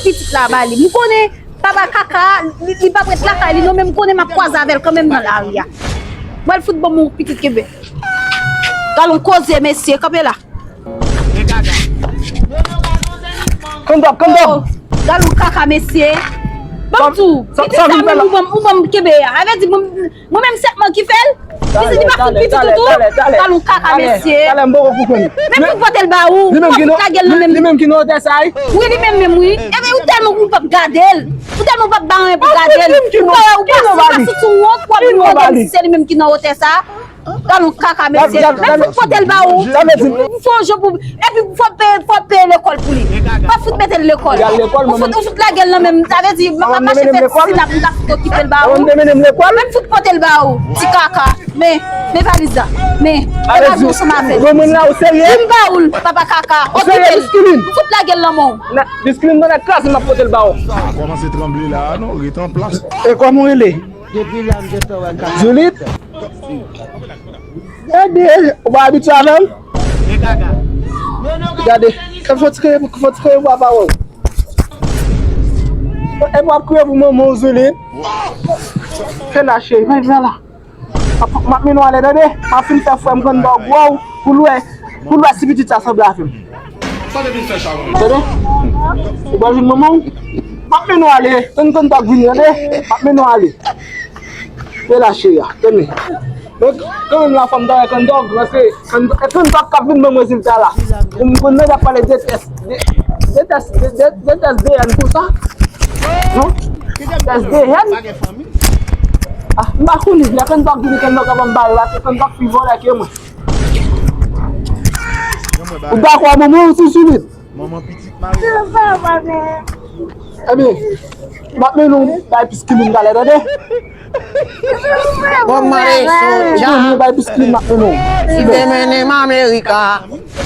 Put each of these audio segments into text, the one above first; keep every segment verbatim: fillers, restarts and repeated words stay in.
pitit la ba li. M konnen papa kaka, li, li p ap ret lakay li non, men m konnen m ap kwaze avè l kanmenm nan lari a. Mwen l fout ban m yon pitit kenbe. Gad yon koze, mesye, kanpe la. Kondòk, kondòk. Oh, gad yon kaka, mesye. Ban m di w, pitit sa menm ou ban m, ou ban m kenbe a. Avè di, mwen, mwen menm sèlman ki fè l. Pitit li pa fout pitit ou tou. Talè, talè, talè. Talon kaka, mesye. Talè, m poko konprann. Men fout pote l ba ou. Li menm ki nan, li menm ki nan wotè sa, wi. Wi, li menm menm, wi. Ebyen, ou tèlman ou p ap gade l. Ou tèlman ou p ap ba anyen pou gade l. Ou pa, ou pa, ou pa santi w wont, w ap vin wont, se li menm ki nan wotè sa. Talon kaka, mesye. Men fout pote l ba ou. Sa vle di, fò yon jan pou Epi fò peye, fò peye lekòl pou li. Pa fout mete l lekòl. Ou fout, ou fout lage l nan men m, sa vle di, m ap mache fè ti silab, m ta fout okipe l ba ou. Men fout pote l ba ou, ti kaka. Men, men valiz la. Men, men valiz ansanm avè l. Vin ba ou l, papa kaka. Okipe l. M fout lage l nan men w. Biskilin nan nèt kraze, m ap pote l ba ou. Sa kòmanse tranble la, non, ret an plas. E kòman w rele? Depi la, m te fè wè kaka. Juliet? Gade, ou pa abitye avè m? Gade, fò ti kriye, fò ti kriye pou papa w. E pou ap kriye pou manman w, Zouline. Fè la, cheri, vin, vin la. M ap, m ap mennen w ale, tande? M ap fin fè frè m konn ba w gwo pou l wè, pou l wè si pitit sa sanble avè m. Tande? Ou pral jwenn manman w? M ap mennen w ale. Tann Kondòg vini, tande? M ap mennen w ale. Vin la, cheri a. Tande. Men kanmenm la, fò m ta wè Kondòg, paske Kondòg, Kondòg k ap vin ban m rezilta la. Pou m konn nèg ap pale de tès, de, de tès, de, de, de tès D N konsa. Non? Tès D N. Ah, m pa konnen, lè Kondòg vini, Kondòg ap ban m bagay, paske Kondòg pi vòlè ke mwen. Ou dakò, manman, ou ti Juliet? Manman pitit mari. Ebyen, m ap mennen w bay Piskilin talè, tande? Bob Marley Soldier. M ap mennen w bay Piskilin, m ap mennen w. Li te mennen m Amerika.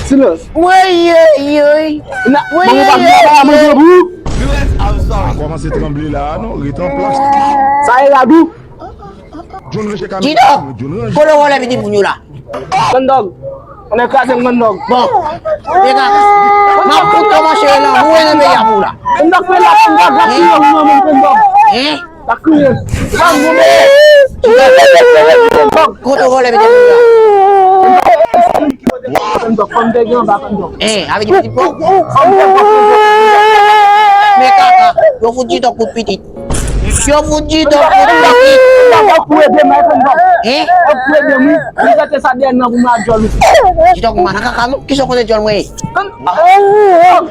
Silans. Woy, woy, woy. Manman pa vin la, pa manje pou ou. A kòmanse tranble la, non, ret an plas. Sa e radou. John Rancher ka Didò, kote w vòlè pitit moun yo la? Kondòg. Ou nan kraze m, Kondòg. Bon. Degaje. M ap fout kòmanse nan mwen nan peyi a pou w la. Kondòg, fè la, Kondòg, la kriye, ou nan men Kondòg. Hein? La kriye. Kote w vòlè pitit moun yo la? Kondòg, fò m te gen anba Kondòg. Hein, avè di pitit pòp. Fò m te gen anba Kondòg. Men kaka, yo fout Didò kout pitit. Yo fout Didò kout pitit. Kondòg pou ede m, Kondòg. Hein? Kondòg pou ede m, wi. Mwen rete sa dèyè nan pou mwen ak djòl ou. Didò, mwen nan kaka, non? Kisa w konnen djòl mwen ye?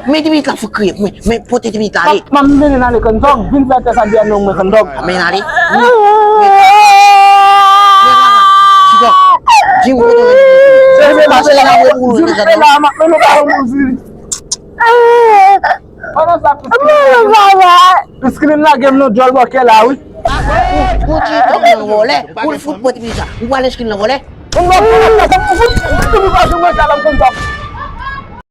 Men ti pitit la fout kriye. Men, men pote ti pitit la ale. M ap mennen ale Kondòg, vin fè tès A D N nan mwen Kondòg. Mennen ale. Didò, di m kote w vin. Se vre, pase la, mwen pou ou, Zili, m ap mennen w ba yon moun, Zili. Pandan sa, Piskilin lage m nan djòl bòkè la, wi. Pou, pou Didò nan vòlè, pou l fout mwen ti pitit sa. Ou pral enskri l nan vòlè? Kondòg, Kondòg, Kondòg, ou fout, ou fout, ou fout, ou fout, ou fout,